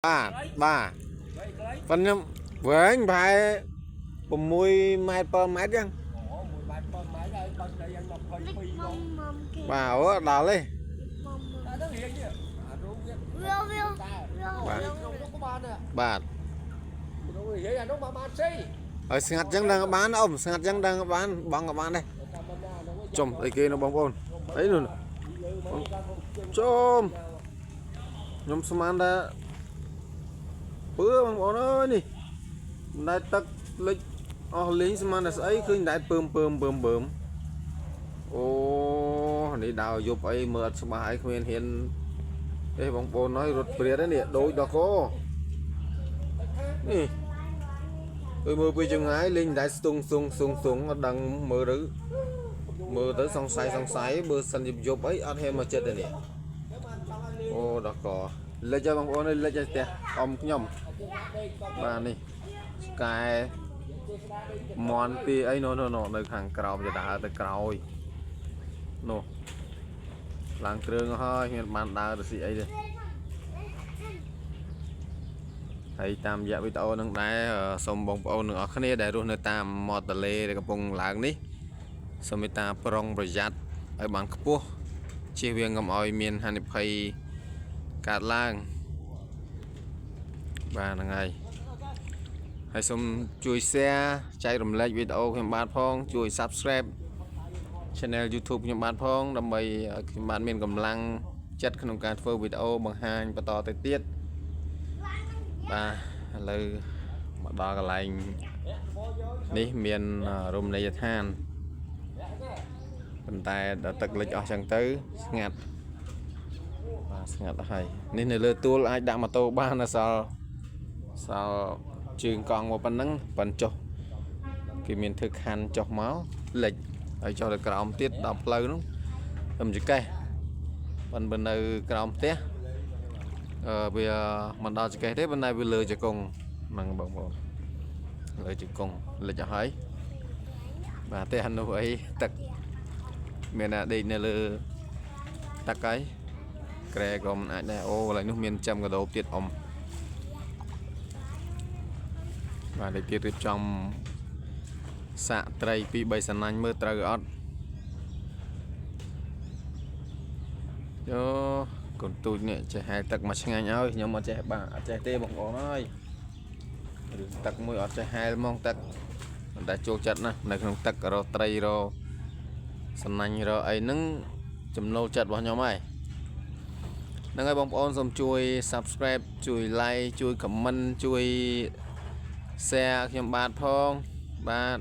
បាទបាទប៉ុន្តែខ្ញុំវែងប្រហែល6ម៉ែត្រ7ម៉ែត្រចឹង អូ1ម៉ែត្រ7ម៉ែត្រហើយបើដីអញ22 មុ បង ំមុំគេ បាទអូដល់ទេ មុំមុំ តែហ្នឹងរៀងនេះអារូបវា វាវា តែ វា ក្នុងនោះក៏បានដែរ បាទ ក្នុងរៀងអានោះមកបានស៊ី ហើយស្ងាត់ចឹងដឹងបានអ៊ំស្ងាត់ចឹងដឹងបានបងក៏បានដែរ តែមិនណានោះ ចំអីគេនោះបងប្អូនអីនោះ លើមកកាន់ ចំខ្ញុំស្មានថាពើបងប្អូនអើយនេះមិនដែលទឹកលិចអស់លេងស្មានតែស្អីឃើញតែពើមពើមពើមពើមអូនេះដើរយប់អីមើលអត់ច្បាស់អីគ្មានហ៊ានទេបងប្អូនអើយរត់ព្រាតនេះដូចដល់កនេះ tôiមើលពីចម្ងាយលេងតែស្ទងស្ទងស្ទងស្ទងអត់ដឹងមើលទៅមើលទៅសង្ស័យសង្ស័យបើសិនជាយប់អីអត់ហ៊ានមកចិត្តទេនេះអូដល់កលិចហើយបងប្អូនអើយលិចហើយផ្ទះអ៊ំខ្ញុំបាទនេះឆ្កែមន់ទីអីនោះនោះនោះនៅខាងក្រោមจะដើរទៅក្រោយនោះឡើងគ្រឿងហើយមានបានដើរទៅស៊ីអីទេ ហើយតាមរយៈវីដេអូនឹងដែរសូមបងប្អូនទាំងអស់គ្នាដែលរស់នៅតាមមាត់ទន្លេដែលកំពុងឡើងនេះសូមមេត្តាប្រុងប្រយ័ត្នឲ្យបានខ្ពស់ជៀសវាងកុំឲ្យមានហានិភ័យកើតឡើងបាទហ្នឹងហើយហើយសូមជួយ share ចែករំលែកវីដេអូខ្ញុំបាទផងជួយ Subscribe Channel YouTube ខ្ញុំបាទផងដើម្បីឲ្យខ្ញុំបាទមានកម្លាំងចិត្តក្នុងការធ្វើវីដេអូបង្ហាញបន្តទៅទៀត បាទឥឡូវមកដល់កន្លែងនេះមានរមណីយដ្ឋានប៉ុន្តែដល់ទឹកលិចអស់ចឹងទៅស្ងាត់បាទស្ងាត់ហើយនេះនៅលើទួលអាចដាក់ម៉ូតូបានអសល់សល់ជើងកង់មកប៉ុណ្ណឹងប៉ុនចុះគេមានធ្វើខណ្ឌចុះមកលិចហើយចុះទៅក្រោមទៀតដល់ផ្លូវនោះទៅចកេះប៉ុនបើនៅក្រោមផ្ទះ អឺវាមិនដល់ចង្កេះទេប៉ុន្តែវាលើជង្គង់ហ្នឹងបងប្អូនលើជង្គង់លិចអស់ហើយបាទទេអានោះអីទឹកមានតែដេកនៅលើទឹកហើយក្រែក៏មិនអាចដែរអូកន្លែងនោះមានចាំកដោបទៀតអ៊ំបាទលេខទៀតរៀបចំសាក់ត្រី2 3សណាញ់មើលត្រូវអត់យោ កូនទូចនេះចេះហែលទឹកមកឆ្ងាញ់ឲ្យខ្ញុំអត់ចេះបាទអត់ចេះទេបងប្អូនអើយរឿងទឹកមួយអត់ចេះហែលហ្មងទឹកប៉ុន្តែចូលចិត្តណាស់នៅក្នុងទឹករកត្រីរកសំណាញ់រកអីហ្នឹងចំណូលចិត្តរបស់ខ្ញុំហើយហ្នឹងហើយបងប្អូនសូមជួយ Subscribe ជួយ Like ជួយ Comment ជួយ Share ខ្ញុំបាទផងបាទ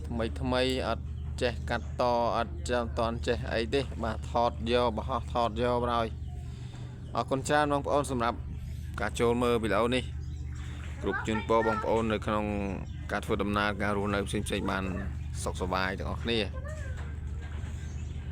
ថ្មីថ្មីអត់ចេះកាត់តអត់ចាំតន់ចេះអីទេបាទថតយកបរោះថតយកបណ្ដោយអរគុណច្រើនបងប្អូនសម្រាប់ការចូលមើលវីដេអូនេះគ្រប់ជូនពរបងប្អូននៅក្នុងការធ្វើដំណើរការរស់នៅផ្សេងៗបានសុខសប្បាយទាំងអស់គ្នា